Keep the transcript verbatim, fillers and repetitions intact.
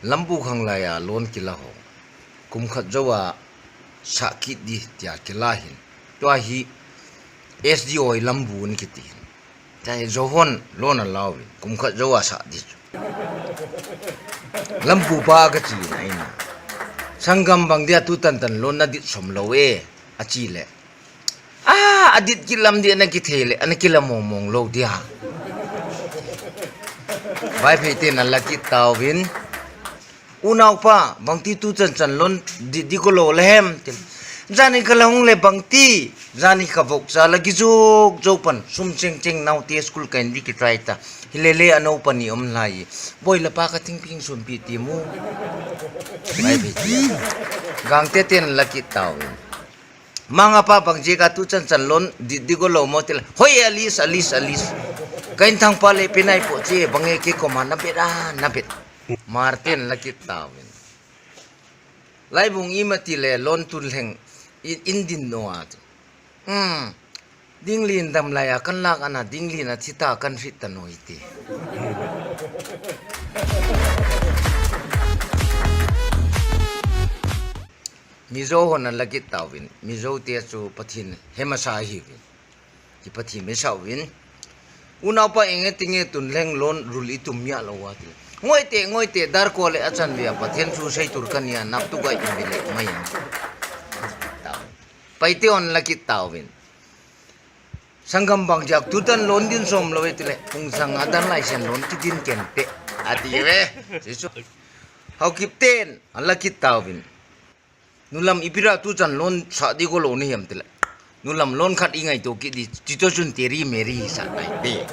Lambu khang laiya loan kila ho. Kum khat jou a sah kit di tia kila hin. Tua hi S D O i lambu an kiti hin. Tia hi Johon loan a lau in. Kum khat jou a sah di chu. Lambu pa ka chi na ina. Sanggam bang dia tu tan tan loan na dit som lo e. A chi le. A, a dit kit lam di ana kithei le, ana kila mong mong lo dia. Vaiphei ten an la kit tauvin. Unaupa, bangti tu chan chan loan di, di ko lo le hem. Jani ka la hung le bangti. Jani ka vok cha la ki jok jok pan. Sum cheng cheng nau te school ka in di ki try ta. Hi le le a nau pa ni om lai. Boi la pa ka thing ping sum pi ti mu. Vaiphei ten. Gangte ten la kit tauvin. Manga pa bang je ka tu chan chan loan di, di ko lo mo tila. Hoi Alice, Alice, Alice. Ka in thang pa le pe nai po che bang e ke ko ma na bet a, na bet. Martin la kit tauvin. Laibung i ma ti le loan tun lheng i, in din no a. Hmm. Ding lin dam lai a kan lak ana ding lin a thita kan hrit ta no i ti. Mizo hon an la kit tauvin, Mizo te chu Pathen hemasa ahiuvin. Ki Pathen hemasa uvin. Unaupa enge tinge tun lheng loan rul i tum mia lo wa ti. Ngoi te, ngoi te, dar ko le a chan via Pathen chu sei tur ka nia nap tu gai in bi le mai a. Pai te on la kit tauvin. Sanggam bang jak tu tan loan din som lo e ti le. Pung sang a dan lai sen loan ki din ken pe. A ti ve. Si chu. Hau kip ten, an la kit tauvin. Nulam ipi ra tu chan loan sah di ko lo ni hiam ti le. Nulam loan khat i ngai to kit di, ti to chun Teri Meri sa nai te.